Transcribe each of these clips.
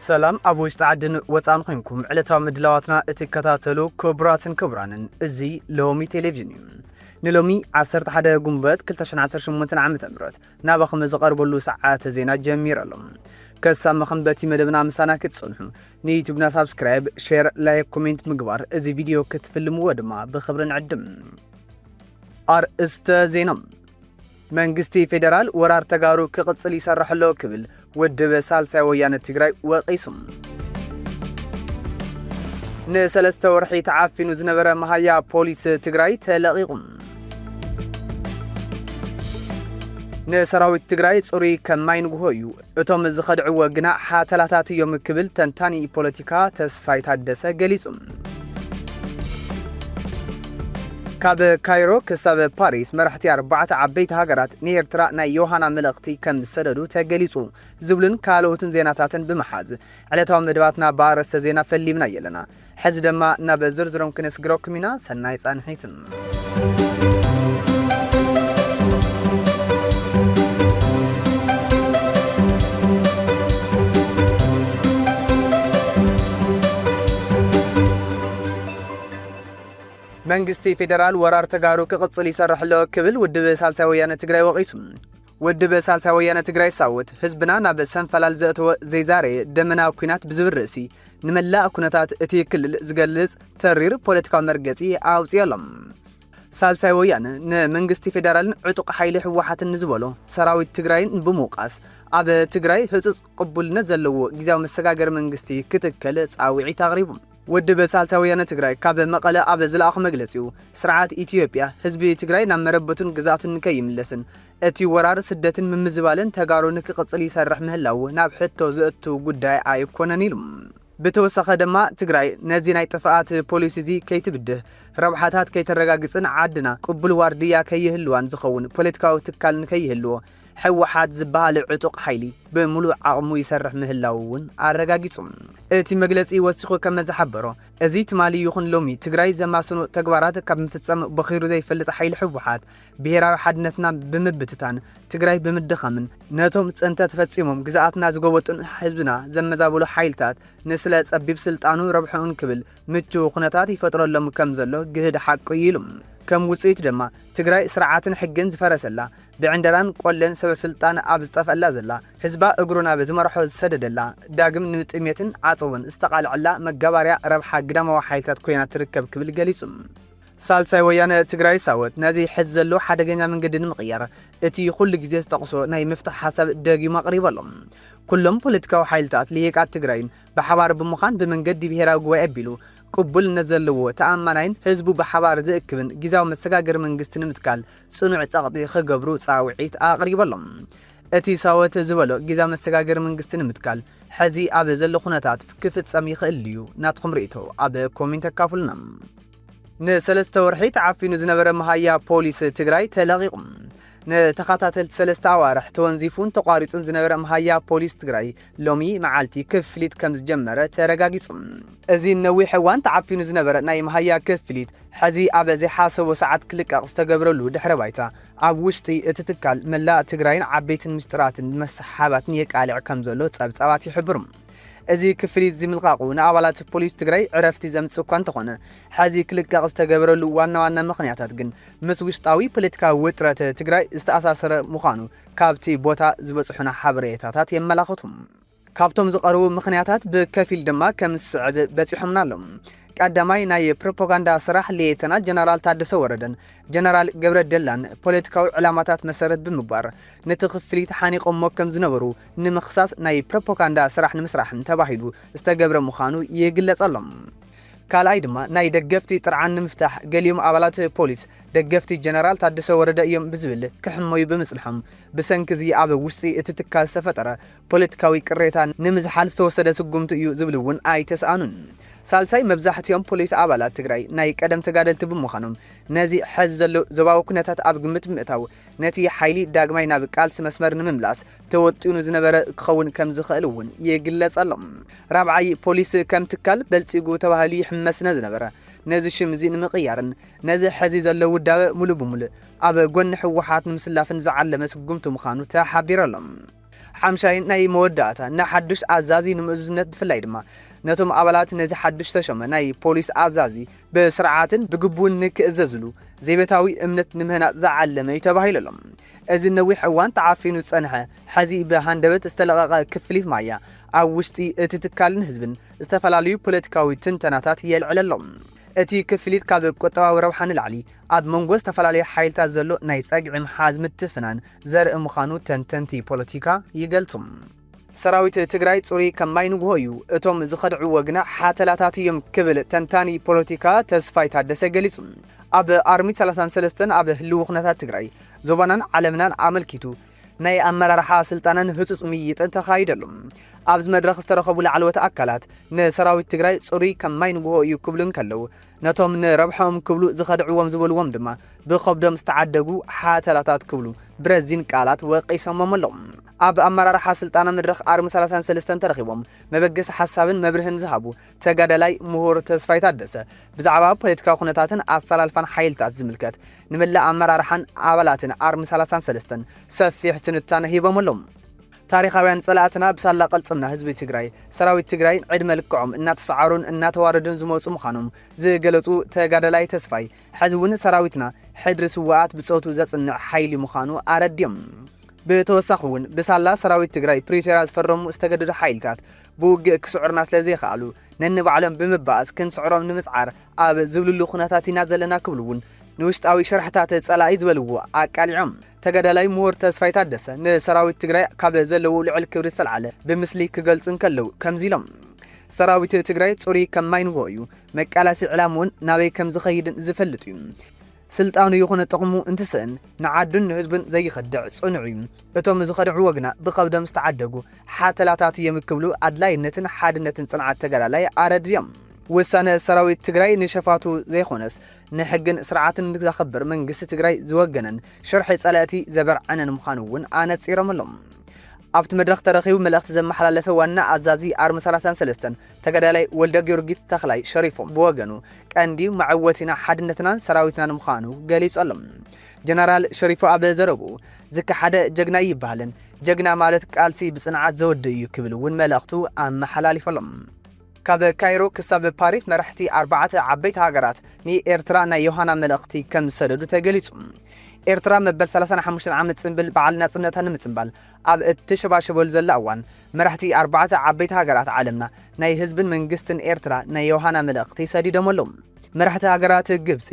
ሰላም ኣብ ውሽጢ ዓድን ወፃን ኮይንኩም ዕለታዊ ምድላዋትና እትከታተሉ ክቡራትን ክቡራንን፣ እዚ ሎሚ ቴሌቪዥን እዩ። ንሎሚ ዓሰርተ ሓደ ጉንበት ክልተ ሽሕን ዓሰርተ ሸሞንተን ዓመተ ምህረት ናባኹም ዝቐርበሉ ሰዓት ዜና ጀሚሩ ኣሎ። ከሳምኹም በቲ መደብና ምሳና ክትጸንሑ ንዩቱብና ሳብስክራይብ፣ ሼር፣ ላይክ፣ ኮሜንት ምግባር እዚ ቪድዮ ክትፍልምዎ ድማ ብኽብሪ ንዕድም። ኣርእስተ ዜና። መንግስቲ ፌደራል ወራር ተጋሩ ክቕጽል ይሰርሕ ኣሎ ክብል ውድብ ሳልሳይ ወያነ ትግራይ ወቒሱ። ንሰለስተ ወርሒ ተዓፊኑ ዝነበረ መሃያ ፖሊስ ትግራይ ተለቒቑ። ንሰራዊት ትግራይ ጽሩይ ከም ማይ ንግሆ እዩ፣ እቶም ዝኸድዕዎ ግና ሓተላታት እዮም ክብል ተንታኒ ፖለቲካ ተስፋይ ታደሰ ገሊጹ። ካብ ካይሮ ክሳብ ፓሪስ መራሕቲ ኣርባዕተ ዓበይቲ ሃገራት ንኤርትራ ናይ ዮሃና መልእኽቲ ከም ዝሰደዱ ተገሊጹ ዝብሉን ካልኦትን ዜናታትን ብምሓዝ ዕለታዊ መደባትና ብኣርእስተ ዜና ፈሊምና ኣለና። ሕዚ ድማ ናብ ዝርዝሮም ክነስግረኩም ኢና። ሰናይ ጻንሒት። መንግስቲ ፌደራል ወራር ተጋሩ ክቕጽል ይሰርሕ ኣሎ ክብል ውድብ ሳልሳይ ወያነ ትግራይ ወቒሱ። ውድብ ሳልሳይ ወያነ ትግራይ ሳውት ህዝብና ናብ ሰንፈላል ዘእተወ ዘይዛረየ ደመና ኲናት ብዝብል ርእሲ ንመላእ ኩነታት እቲ ክልል ዝገልጽ ተሪር ፖለቲካዊ መርገጺ ኣውጺኡ ኣሎ። ሳልሳይ ወያነ ንመንግስቲ ፌደራልን ዕጡቕ ሓይሊ ህወሓትን ንዝበሎ ሰራዊት ትግራይን ብምውቃስ ኣብ ትግራይ ህጹጽ ቅቡልነት ዘለዎ ግዝያዊ መሰጋገሪ መንግስቲ ክትከል ጻውዒት ኣቕሪቡ። ውድብ ሳልሳይ ወያነ ትግራይ ካብ መቐለ ኣብ ዝለኣኾ መግለጺኡ፣ ስርዓት ኢትዮጵያ ህዝቢ ትግራይ ናብ መረበቱን ግዝኣቱን ንከይምለስን እቲ ወራር ስደትን ምምዝባልን ተጋሩ ንክቕጽል ይሰርሕ ምህላዉ ናብ ሕቶ ዘእቱ ጉዳይ ኣይኮነን ኢሉ። ብተወሳኸ ድማ ትግራይ ነዚ ናይ ጥፍኣት ፖሊሲ እዚ ከይትብድህ፣ ረብሓታት ከይተረጋግጽን ዓድና ቅቡል ዋርድያ ከይህልዋን ዝኸውን ፖለቲካዊ ትካል ንከይህልዎ ህወሓት ዝበሃል ዕጡቕ ሓይሊ ብምሉእ ዓቕሙ ይሰርሕ ምህላዉ እውን ኣረጋጊጹ። እቲ መግለጺ ወሲኹ ከም ዝሓበሮ፣ እዚ ትማሊ ይኹን ሎሚ ትግራይ ዘማስኖ ተግባራት ካብ ምፍጸም ቦኺሩ ዘይፈልጥ ሓይሊ ህወሓት ብሄራዊ ሓድነትና ብምብትታን ትግራይ ብምድኻምን ነቶም ጽንተት ፈጺሞም ግዝኣትና ዝጎበጡን ህዝብና ዘመዛበሉ ሓይልታት ንስለ ጸቢብ ስልጣኑ ረብሕኡን ክብል ምቹው ኩነታት ይፈጥረሎም ከም ዘሎ ግህድ ሓቂ እዩ ኢሉ። ከም ውጽኢት ድማ ትግራይ ስርዓትን ሕግን ዝፈረሰላ፣ ብዕንደራን ቆለን ሰበ ስልጣን ኣብ ዝጠፍአላ ዘላ፣ ህዝባ እግሩ ናብ ዝመርሖ ዝሰደደላ፣ ዳግም ንጥሜትን ዓጸቦን ዝተቓልዐላ መጋባርያ ረብሓ ግዳማዊ ሓይልታት ኮይና ትርከብ ክብል ገሊጹ። ሳልሳይ ወያነ ትግራይ ሳወት ነዚ ሕዚ ዘሎ ሓደገኛ መንገዲ ንምቕያር እቲ ኩሉ ግዜ ዝጠቕሶ ናይ ምፍታሕ ሓሳብ ደጊሙ ኣቕሪቡ ኣሎ። ኩሎም ፖለቲካዊ ሓይልታት ልሂቃት ትግራይን ብሓባር ብምዃን ብመንገዲ ብሄራዊ ጉባኤ ኣቢሉ ቅቡልነት ዘለዎ ተኣማናይን ህዝቡ ብሓባር ዝእክብን ግዝያዊ መሰጋገሪ መንግስቲ ንምትካል ጽኑዕ ጸቕጢ ክገብሩ ጻውዒት ኣቕሪቡ ኣሎ። እቲ ሳወት ዝበሎ ግዝያዊ መሰጋገሪ መንግስቲ ንምትካል ሕዚ ኣብ ዘሎ ኩነታት ክፍጸም ይኽእል ድዩ? ናትኩም ርእይቶ ኣብ ኮሜንት ኣካፍሉና። ንሰለስተ ወርሒ ተዓፊኑ ዝነበረ መሃያ ፖሊስ ትግራይ ተለቒቑ። ንተኸታተልቲ ሰለስተ ኣዋርሕ ተወንዚፉን ተቋሪጹን ዝነበረ መሃያ ፖሊስ ትግራይ ሎሚ መዓልቲ ክፍሊት ከም ዝጀመረ ተረጋጊጹ። እዚ ነዊሕ እዋን ተዓፊኑ ዝነበረ ናይ መሃያ ክፍሊት ሕዚ ኣብ ዘይሓሰቦ ሰዓት ክልቀቕ ዝተገብረሉ ድሕረ ባይታ፣ ኣብ ውሽጢ እቲ ትካል መላእ ትግራይን ዓበይትን ምስጢራትን መሰሓባትን የቃልዕ ከም ዘሎ ጸብጻባት ይሕብሩ። እዚ ክፍሊት እዚ ምልቃቑ ንኣባላት ፖሊስ ትግራይ ዕረፍቲ ዘምጽእ እኳ እንተኾነ፣ ሕዚ ክልቀቕ ዝተገበረሉ ዋና ዋና ምኽንያታት ግን ምስ ውሽጣዊ ፖለቲካዊ ውጥረት ትግራይ ዝተኣሳሰረ ምዃኑ ካብቲ ቦታ ዝበጽሑና ሓበሬታታት የመላኽቱ። ካብቶም ዝቐረቡ ምኽንያታት ብከፊል ድማ ከም ዝስዕብ በጺሖምና ኣለዉ። ቀዳማይ ናይ ፕሮፓጋንዳ ስራሕ ሌተናል ጀነራል ታደሰ ወረደን ጀነራል ገብረ ደላን ፖለቲካዊ ዕላማታት መሰረት ብምግባር ነቲ ክፍሊት ሓኒቖሞ ከም ዝነበሩ ንምኽሳስ ናይ ፕሮፓጋንዳ ስራሕ ንምስራሕን ተባሂሉ ዝተገብረ ምዃኑ ይግለጽ ኣሎ። ካልኣይ ድማ ናይ ደገፍቲ ጥርዓን ንምፍታሕ ገሊኦም ኣባላት ፖሊስ ደገፍቲ ጀነራል ታደሰ ወረደ እዮም ብዝብል ክሕመዩ ብምጽንሖም ብሰንኪ እዚ ኣብ ውሽጢ እቲ ትካል ዝተፈጠረ ፖለቲካዊ ቅሬታ ንምዝሓል ዝተወሰደ ስጉምቲ እዩ ዝብል እውን ኣይተስኣኑን። ሳልሳይ መብዛሕትኦም ፖሊስ ኣባላት ትግራይ ናይ ቀደም ተጋደልቲ ብምዃኖም ነዚ ሕዚ ዘሎ ዞባዊ ኩነታት ኣብ ግምት ምእታው ነቲ ሓይሊ ዳግማይ ናብ ቃልሲ መስመር ንምምላስ ተወጢኑ ዝነበረ ክኸውን ከም ዝኽእል እውን ይግለጽ ኣሎ። ራብዓይ ፖሊስ ከም ትካል በልጺጉ ተባሂሉ ይሕመስ ነዝነበረ ነዚ ሽም እዚ ንምቕያርን ነዚ ሕዚ ዘሎ ውዳበ ሙሉ ብሙሉ ኣብ ጎኒ ህወሓት ንምስላፍን ዝዓለመ ስጉምቲ ምዃኑ ተሓቢሩ ኣሎ። ሓምሻይን ናይ መወዳእታ፣ ንሓዱሽ ኣዛዚ ንምእዙዝነት፣ ብፍላይ ድማ ነቶም ኣባላት ነዚ ሓዱሽ ዝተሾመ ናይ ፖሊስ ኣዛዚ ብስርዓትን ብግቡን ንክእዘዝሉ ዘይቤታዊ እምነት ንምህናጽ ዝዓለመ እዩ ተባሂሉ ኣሎ። እዚ ነዊሕ እዋን ተዓፊኑ ዝጸንሐ፣ ሕዚ ብሃንደበት ዝተለቐቐ ክፍሊት ማያ፣ ኣብ ውሽጢ እቲ ትካልን ህዝብን ዝተፈላለዩ ፖለቲካዊ ትንተናታት የልዕል ኣሎ። እቲ ክፍሊት ካብ ቁጠባዊ ረብሓ ንላዕሊ፣ ኣብ መንጎ ዝተፈላለዩ ሓይልታት ዘሎ ናይ ጸግዒ ምሓዝ ምትፍናን ዘርኢ ምዃኑ ተንተንቲ ፖለቲካ ይገልጹ። ሰራዊት ትግራይ ጽሩይ ከም ማይ ንግሆ እዩ፣ እቶም ዝኸድዕዎ ግና ሓተላታት እዮም ክብል ተንታኒ ፖለቲካ ተስፋይ ታደሰ ገሊጹ። ኣብ ኣርሚ ሰላሳን ሰለስተን ኣብ ህልው ኩነታት ትግራይ፣ ዞባናን ዓለምናን ኣመልኪቱ ናይ ኣመራርሓ ስልጠናን ህጹጽ ምይይጥን ተኻይደሉ። ኣብዚ መድረኽ ዝተረኸቡ ላዕለዎት ኣካላት ንሰራዊት ትግራይ ጽሩይ ከም ማይ ንግሆ እዩ ክብሉ እንከለዉ፣ ነቶም ንረብሖም ክብሉ ዝኸድዕዎም ዝበልዎም ድማ ብኸብዶም ዝተዓደጉ ሓተላታት ክብሉ ብረዚን ቃላት ወቂሶሞም ኣለዉ። ኣብ ኣመራርሓ ስልጣና መድረኽ ኣርሚ ሰላሳን ሰለስተን ተረኺቦም መበገሲ ሓሳብን መብርህን ዝሃቡ ተጋዳላይ ምሁር ተስፋይ ታደሰ፣ ብዛዕባ ፖለቲካዊ ኩነታትን ኣሰላልፋን ሓይልታት ዝምልከት ንመላእ ኣመራርሓን ኣባላትን ኣርሚ ሰላሳን ሰለስተን ሰፊሕ ትንታነ ሂቦም ኣለዉ። ታሪኻውያን ጸላእትና ብሳላ ቅልጽምና ህዝቢ ትግራይ፣ ሰራዊት ትግራይን ዕድመ ልክዖም እናተሰዓሩን እናተዋረዱን ዝመጹ ምዃኖም ዝገለጹ ተጋዳላይ ተስፋይ፣ ሕዚ እውን ሰራዊትና ሕድሪ ስውኣት ብጾቱ ዘጽንዕ ሓይሊ ምዃኑ ኣረድዮም። ብተወሳኺ እውን ብሳላ ሰራዊት ትግራይ ፕሪቶርያ ዝፈረሙ ዝተገደዱ ሓይልታት ብውግእ ክስዕሩና ስለ ዘይከኣሉ፣ ነንባዕሎም ብምባኣስ ክንስዕሮም ንምጽዓር ኣብ ዝብልሉ ኩነታት ኢና ዘለና ክብሉ እውን ንውሽጣዊ ሽርሕታት ጸላኢ ዝበልዎ ኣቃሊዖም። ተጋዳላይ ምሁር ተስፋይ ታደሰ ንሰራዊት ትግራይ ካብ ዘለዎ ልዑል ክብሪ ዝተልዓለ ብምስሊ ክገልጹ እንከለዉ ከምዚ ኢሎም። ሰራዊት ትግራይ ጽሩይ ከም ማይ ንግሆ እዩ። መቃላሲ ዕላምኡን ናበይ ከም ዝኸይድን ዝፈልጥ እዩ። ስልጣኑ ይኹን ጥቕሙ እንትስእን ንዓዱን ንህዝቡን ዘይኸድዕ ጽኑዕ እዩ። እቶም ዝኸድዕዎ ግና ብኸብዶም ዝተዓደጉ ሓተላታት እዮም ክብሉ ኣድላይነትን ሓድነትን ጽንዓት ተጋዳላይ ኣረድዮም። ውሳነ ሰራዊት ትግራይ ንሸፋቱ ዘይኮነስ ንሕግን ስርዓትን ንዘኽብር መንግስቲ ትግራይ ዝወገነን ሽርሒ ጸላእቲ ዘበርዐነን ምዃኑ እውን ኣነጺሮም ኣለዉ። ኣብቲ መድረኽ ተረኺቡ መልእኽቲ ዘመሓላለፈ ዋና ኣዛዚ ኣርሚ ሰላሳን ሰለስተን ተጋዳላይ ወልደ ጊዮርጊስ ተኽላይ ሸሪፎም ብወገኑ፣ ቀንዲ መዕወቲና ሓድነትናን ሰራዊትናን ምዃኑ ገሊጹ ኣሎ። ጀነራል ሸሪፎ ኣብ ዘረብኡ፣ ዝከሓደ ጀግና ይበሃልን፣ ጀግና ማለት ቃልሲ ብጽንዓት ዘወድእ እዩ ክብል እውን መልእኽቱ ኣመሓላሊፉ ኣሎ። ካብ ካይሮ ክሳብ ፓሪስ መራሕቲ ኣርባዕተ ዓበይቲ ሃገራት ንኤርትራ ናይ ዮሃና መልእኽቲ ከም ዝሰደዱ ተገሊጹ። ኤርትራ መበል ሰላሳን ሓሙሽተን ዓመት ጽንብል በዓል ናጽነታ ንምጽንባል ኣብ እትሸባሸበሉ ዘላ እዋን፣ መራሕቲ ኣርባዕተ ዓበይቲ ሃገራት ዓለምና ናይ ህዝብን መንግስትን ኤርትራ ናይ ዮሃና መልእኽቲ ሰዲዶም ኣለዉ። መራሕቲ ሃገራት ግብጺ፣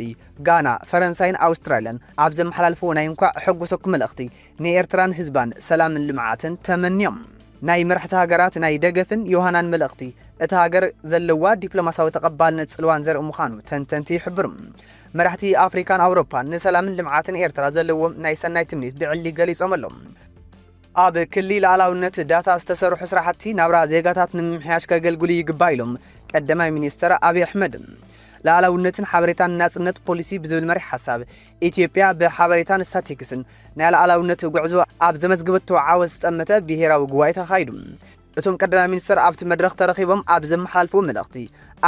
ጋና፣ ፈረንሳይን ኣውስትራልያን ኣብ ዘመሓላልፍዎ ናይ እንኳዕ ሕጉሰኩም መልእኽቲ፣ ንኤርትራን ህዝባን ሰላምን ልምዓትን ተመንዮም። ናይ መራሕቲ ሃገራት ናይ ደገፍን ዮሃናን መልእኽቲ፣ እታ ሃገር ዘለዋ ዲፕሎማሲያዊ ተቐባልነት ጽልዋን ዘርኢ ምዃኑ ተንተንቲ ይሕብሩ። መራሕቲ ኣፍሪካን ኣውሮፓን ንሰላምን ልምዓትን ኤርትራ ዘለዎም ናይ ሰናይ ትምኒት ብዕሊ ገሊጾም ኣለዉ። ኣብ ክሊ ሉዓላውነት ዳታ ዝተሰርሑ ስራሕቲ ናብራ ዜጋታት ንምምሕያሽ ከገልግሉ ይግባእ ኢሎም ቀዳማይ ሚኒስተር ኣብይ ኣሕመድ። ሉዓላውነትን ሓበሬታን ናጽነት ፖሊሲ ብዝብል መሪሕ ሓሳብ፣ ኢትዮጵያ ብሓበሬታን ስታቲክስን ናይ ሉዓላውነት ጉዕዞ ኣብ ዘመዝገበቶ ዓወት ዝጠመተ ብሄራዊ ጉባኤ ተኻይዱ። እቶም ቀዳማይ ሚኒስተር ኣብቲ መድረኽ ተረኺቦም ኣብ ዘመሓላልፍዎ መልእኽቲ፣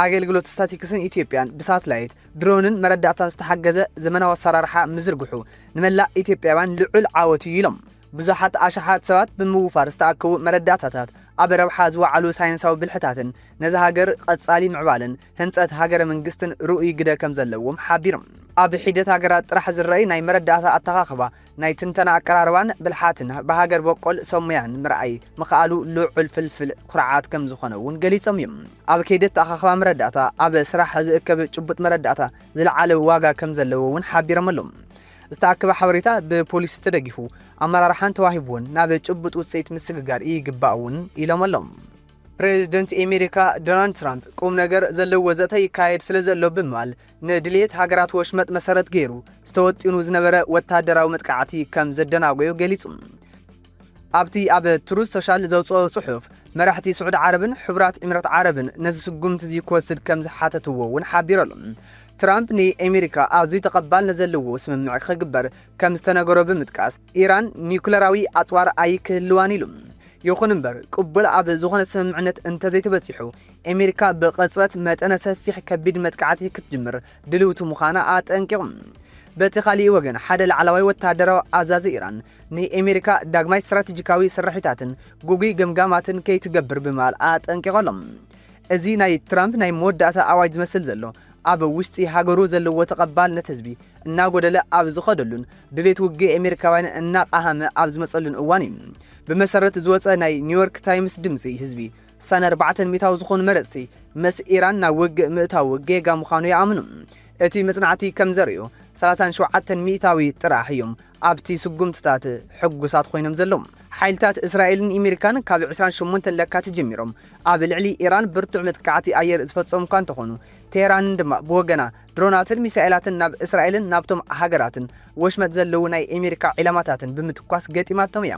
ኣገልግሎት ስታቲክስን ኢትዮጵያን ብሳትላይት፣ ድሮንን መረዳእታን ዝተሓገዘ ዘመናዊ ኣሰራርሓ ምዝርግሑ ንመላእ ኢትዮጵያውያን ልዑል ዓወት እዩ ኢሎም። ብዙሓት ኣሽሓት ሰባት ብምውፋር ዝተኣከቡ መረዳእታታት ኣብ ረብሓ ዝወዓሉ ሳይንሳዊ ብልሕታትን ነዛ ሃገር ቀጻሊ ምዕባለን ህንጸት ሃገረ መንግስትን ርኡይ ግደ ከም ዘለዎም ሓቢሮም። ኣብ ሒደት ሃገራት ጥራሕ ዝረኣይ ናይ መረዳእታ ኣተኻኽባ፣ ናይ ትንተና ኣቀራርባን ብልሓትን ብሃገር በቆል ሰብ ሞያን ምርኣይ ምኽኣሉ ልዑል ፍልፍል ኩርዓት ከም ዝኾነ እውን ገሊጾም እዮም። ኣብ ከይዲ ኣተኣኻኽባ መረዳእታ ኣብ ስራሕ ዝእከብ ጭቡጥ መረዳእታ ዝለዓለ ዋጋ ከም ዘለዎ እውን ሓቢሮም ኣለዉ። ዝተኣከበ ሓበሬታ ብፖሊሲ ተደጊፉ ኣመራርሓን ተዋሂብዎን ናብ ጭቡጥ ውፅኢት ምስግጋር ይግባእ እውን ኢሎም ኣለዉ። ፕሬዚደንት ኣሜሪካ ዶናልድ ትራምፕ ቁም ነገር ዘለዎ ዘተ ይካየድ ስለ ዘሎ ብምባል ንድልየት ሃገራት ወሽመጥ መሰረት ገይሩ ዝተወጢኑ ዝነበረ ወታደራዊ መጥቃዕቲ ከም ዘደናጎዮ ገሊጹ። ኣብቲ ኣብ ትሩዝ ሶሻል ዘውፅኦ ፅሑፍ፣ መራሕቲ ስዑዲ ዓረብን ሕቡራት ኢሚራት ዓረብን ነዚ ስጉምቲ እዚ ክወስድ ከም ዝሓተትዎ እውን ሓቢሩ ኣሎ። ትራምፕ ንኣሜሪካ ኣዝዩ ተቐባልነት ዘለዎ ስምምዕ ክግበር ከም ዝተነገሮ ብምጥቃስ፣ ኢራን ኒኩለራዊ ኣፅዋር ኣይክህልዋን ኢሉ። ይኹን እምበር፣ ቅቡል ኣብ ዝኾነ ስምምዕነት እንተዘይተበፂሑ፣ ኣሜሪካ ብቕፅበት መጠነ ሰፊሕ ከቢድ መጥቃዕቲ ክትጅምር ድልውቲ ምዃና ኣጠንቂቑ። በቲ ካሊእ ወገን ሓደ ላዕለዋይ ወተሃደራዊ ኣዛዚ ኢራን ንኣሜሪካ ዳግማይ ስትራቴጂካዊ ስርሒታትን ግጉይ ገምጋማትን ከይትገብር ብምባል ኣጠንቂቑ ኣሎ። እዚ ናይ ትራምፕ ናይ መወዳእታ ኣዋጅ ዝመስል ዘሎ ኣብ ውሽጢ ሃገሩ ዘለዎ ተቐባልነት ህዝቢ እናጎደለ ኣብ ዝኸደሉን ድሌት ውግእ ኣሜሪካውያን እናቐሃመ ኣብ ዝመጸሉን እዋን እዩ። ብመሰረት ዝወጸ ናይ ኒውዮርክ ታይምስ ድምጺ ህዝቢ ሰነ ኣርባዕተ ሚእታዊ ዝኾኑ መረጽቲ ምስ ኢራን ናብ ውግእ ምእታው ጌጋ ምዃኑ ይኣምኑ። እቲ መጽናዕቲ ከም ዘርእዮ ሰላሳን ሸውዓተን ሚእታዊ ጥራሕ እዮም ኣብቲ ስጉምትታት ሕጉሳት ኮይኖም ዘለዉ። ሓይልታት እስራኤልን ኣሜሪካን ካብ ዕስራን ሸሞንተን ለካቲት ጀሚሮም ኣብ ልዕሊ ኢራን ብርቱዕ መጥቃዕቲ ኣየር ዝፈጸሙ እኳ እንተኾኑ፣ ቴህራንን ድማ ብወገና ድሮናትን ሚሳኤላትን ናብ እስራኤልን ናብቶም ሃገራትን ወሽመጥ ዘለዉ ናይ ኣሜሪካ ዒላማታትን ብምትኳስ ገጢማቶም እያ።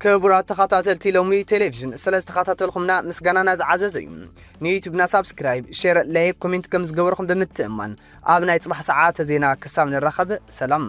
ክቡራት ተኸታተልቲ ሎሚ ቴሌቪዥን ስለ ዝተኸታተልኩምና ምስጋናና ዝዓዘዘ እዩ። ንዩቱብና ሳብስክራይብ፣ ሼር፣ ላይክ፣ ኮሜንት ከም ዝገበርኩም ብምትእማን ኣብ ናይ ጽባሕ ሰዓተ ዜና ክሳብ ንራኸብ ሰላም።